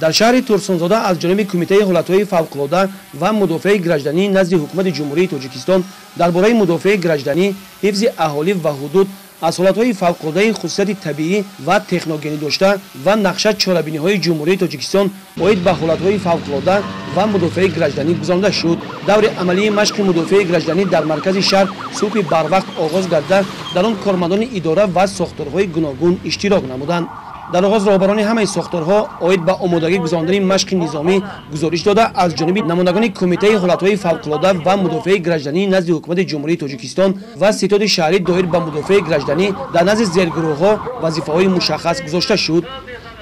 Дар шаҳри Турсунзода аз ҷониби Кумитаи ҳолатҳои фавқулода ва мудофиаи гражданӣ назди Ҳукумати Ҷумҳурии Тоҷикистон дар бораи мудофиаи гражданӣ, ҳифзи аҳолӣ ва ҳудуд аз ҳолатҳои фавқулодаи хусусияти табиӣ ва техногенӣ дошта ва нақша чорабиниҳои Ҷумҳурии Тоҷикистон оид ба ҳолатҳои фавқулода ва мудофиаи гражданӣ гузаронида шуд. Даври амалии машқи мудофиаи гражданӣ дар маркази шаҳр субҳи барвақт оғоз гарда, дар он кормандони идора ва сохторҳои гуногун иштирок намуданд. Дар оғоз роҳбарони ҳамаи сохторҳо оид ба омодагӣ гузарондани машқи низомӣ гузориш дода, аз ҷониби намояндагони Кумитаи ҳолатҳои фавқулода ва мудофиаи гражданӣ назди Ҳукумати Ҷумҳурии Тоҷикистон ва ситоди шаҳрӣ доир ба мудофиаи гражданӣ дар назди зергурӯҳҳо вазифаҳои мушаххас гузошта шуд.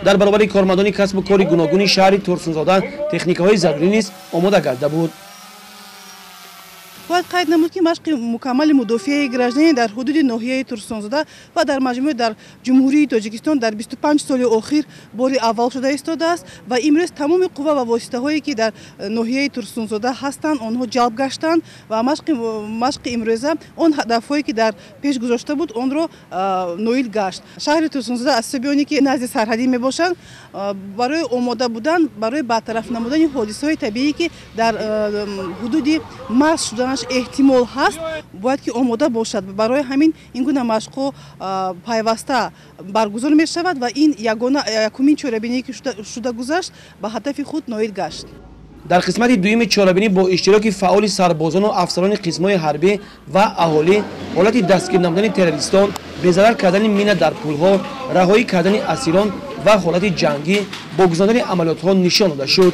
Дар баробари кормандони касбу кори гуногуни шаҳри Турсунзода техникаҳои зарурӣ низ омода гарда буд. Бояд қайд намуд, ки машқи мукаммали мудофиаи гражданӣ дар ҳудуди ноҳияи Турсунзода ва дар маҷмӯъ дар Ҷумҳурии Тоҷикистон дар 25 соли охир бори аввал шуда истодааст ва имрӯз тамоми қувва ва воситаҳое, ки дар ноҳияи Турсунзода ҳастанд, онҳо ҷалб гаштанд ва машқи имрӯза он ҳадафҳое, ки дар пеш гузошта буд, онро ноил гашт. Шаҳри Турсунзода аз ҳисоби оне, ки назди сарҳадӣ мебошанд, барои омода будан барои бартараф намудани ҳодисаҳои табиӣ, ки дар ҳудуди марз шуданаш эҳтимол ҳаст, бояд ки омода бошад. Барои ҳамин ин гуна машқҳо пайваста баргузор мешавад ва ин ягона якумин чорабиние, ки шуда гузашт, ба ҳадафи худ ноил гашт. Дар қисмати дуюми чорабинӣ бо иштироки фаъоли сарбозону афсарони қисмҳои ҳарбӣ ва аҳолӣ ҳолати дастгир намудани террористон, безарар кардани мина дар пулҳо, раҳоӣ кардани асирон ва ҳолати ҷангӣ бо гузарондани амалиётҳо нишон дода шуд.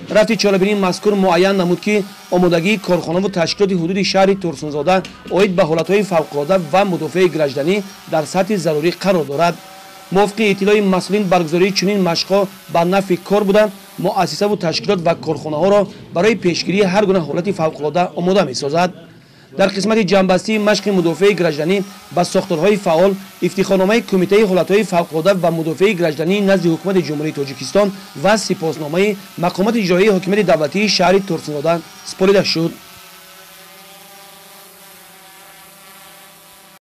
Рафти чорабинии мазкур муайян намуд, ки омодагии корхонаву ташкилоти ҳудуди шаҳри Турсунзода оид ба ҳолатҳои фавқулода ва мудофиаи гражданӣ дар сатҳи зарурӣ қарор дорад. Мувофиқи иттилои масъулин, баргузории чунин машқҳо ба нафъи кор буда, муассисаву ташкилот ва корхонаҳоро барои пешгирии ҳар гуна ҳолати фавқулода омода месозад. Дар қисмати ҷамъбастии машқи мудофиаи гражданӣ ба сохторҳои фаъол ифтихорномаи Кумитаи ҳолатҳои фавқулода ва мудофиаи гражданӣ назди Ҳукумати Ҷумҳурии Тоҷикистон ва сипосномаи мақомоти иҷроии ҳокимияти давлатии шаҳри Турсунзода супорида шуд.